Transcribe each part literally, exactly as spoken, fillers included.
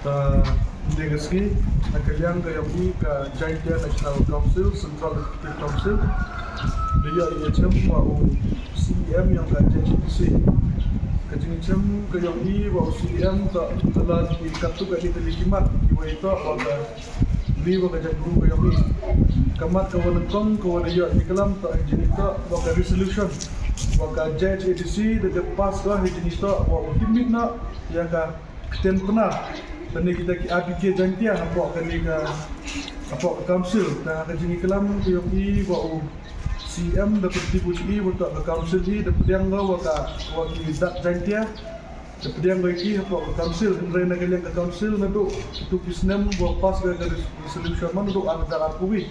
Ah, ynne ka sngi, na ka liang ka yong i ka Jaintia National Council, Central Executive Council, da yoh i yachem wa u C E M yong ka J H A D C. Ka jingyachem ka yong i wa u C E M toh halor ki katto katni tylli ki mat kiwa i toh wa ka ri wa ka jaitbru ka yong i. Ka mat kawa nyngkong kawa da yoh i yaklam toh hei jingitoh wa ka resolution wa ka J H A D C da dep pass ko hei jingitoh wa u tipmit noh ya ka ktien Pnar lane kita ki R T K Jaintia hapoh kani ka, hapoh ka council. Te ha ka jingyaklam ka yong i wa u C E M da pyntip u cha i wa toh ka council hi da pdiang ko wa ka, wa ki dak Jaintia, da pdiang ko ya ki hapoh ka council. Hynrei na ka liang ka council nadooh kitu ki snem wa pass ko ka res-, resolution man nadooh ar hajar arphaw wi,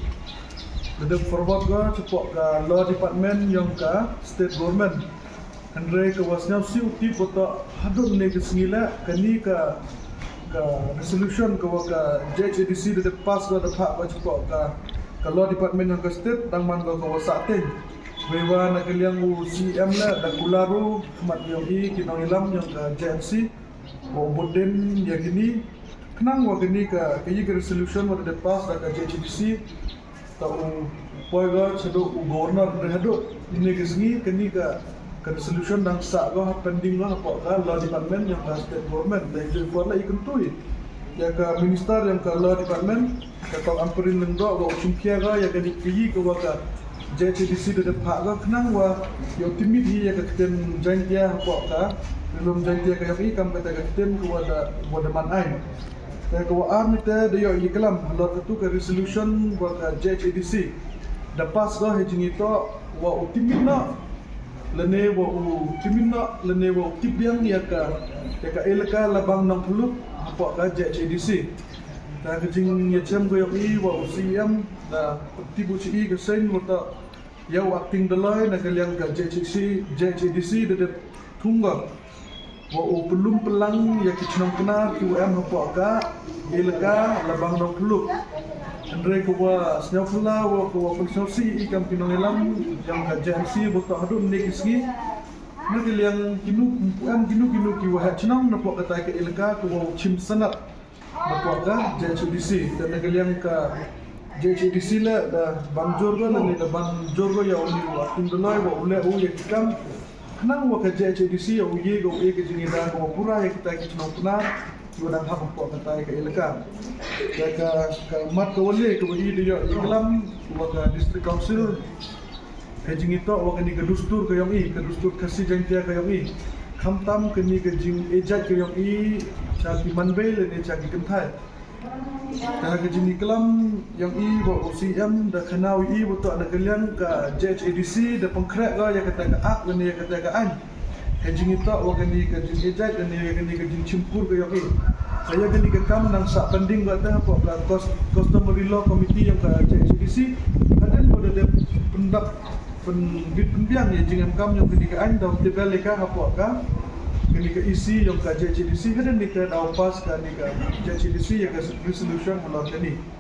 da dep forward ko chapoh ka law department yong ka state government. Hynrei kawa sñiawsih u tip wa toh hadooh ynne ka sngi leh kani ka, ka resolution kawa ka J H A D C da dep pass ko, da phah ko chapoh ka, ka law department yong ka state, dang man ko kawa sahteiñ. Weiwa na ka liang u C E M leh da kular u khmat yong i ki nongyalam yong ka J N C wa u vote din ya kini, khnang wa kani ka, ka i ka resolution wa da dep pass da ka J H A D C toh u poi ko chadooh u governor. Hynrei hadooh ynne ka sngi kani ka, ka resolution dang sah ko, ha pending ko hapoh ka law department yong ka state government. Te i por leh i kyntu i ya ka minister yong ka law department, ka Kong Ampareen Lyngdoh, wa u chimkhia ko ya kani ka i kawa ka J H A D C da dep phah ko khnang wa yow tipmit hi ya ka ktien Jaintia hapoh ka Ri-loom Jaintia ka yong i kam kata ka ktien kawa da, wa da man aiñ. Te kawa ar ni te da yoh i yaklam halor katu ka resolution wa ka J H A D C da pass ko hei jingitoh wa u tipmit noh lane wa u tipmit noh lane wa u tip biang ya ka, ya ka elaka Labang Nongphyllup hapoh ka J H A D C. Te ha ka jingyachem ka yong i wa u C E M da pyntip u cha i ka seiñ wa toh ya u acting Dolloi na ka liang ka J H A D C, J H A D C da dep thung ko wa u pynlum pynlang ya ki chnong Pnar kiwa em hapoh ka elaka Labang Nongphyllup. Hynrei kawa sñiawphylla wa kawa pynsñiawsih i kam ki nongyalam yong ka J N C wa toh hadooh ynne ka sngi na ka liang kino, em kino kino ki waheh chnong napoh katai ka elaka kawa u chim sanad napoh ka J H A D C. Te na ka liang ka J H A D C leh da ban jor ko lane da ban jor ko ya uni u acting Dolloi wa u leh u ya ki kam khnang wa ka J H A D C ya u ye ko, u ye ka jingyada kawa pura ya kitai ki chnong Pnar kiwa dang hap hapoh katai ka elaka. Te ka, ka mat kawa le kawa i da yoh i yaklam wa ka District Council hei jingitoh wa kani ka dustur ka yong i, ka dustur Khasi Jaintia ka yong i, khamtam kani ka jingejait ka yong i cha ki manbei lane cha ki kynthai. Te ha ka jingyaklam yong i wa u C E M da khana u i wa toh na ka liang ka J H A D C da pynkhreh ko ya kata ka act lane ya kata ka aiñ hei jingitoh wa kani ka jingejait lane ya kani ka jingchimkur ka yong i. Te ya kani ka kam dang sah pending ko te hapoh ka cus-, Customary Law Committee yong ka J H A D C. Hadien wa da dep pyndap, pynbit pynbiang ya i jingemkam yong kani ka aiñ, daw tip leh ka hapoh ka, kani ka E C yong ka J H A D C. Hadien ni te daw pass kani ka J H A D C ya ka resolution halor kani.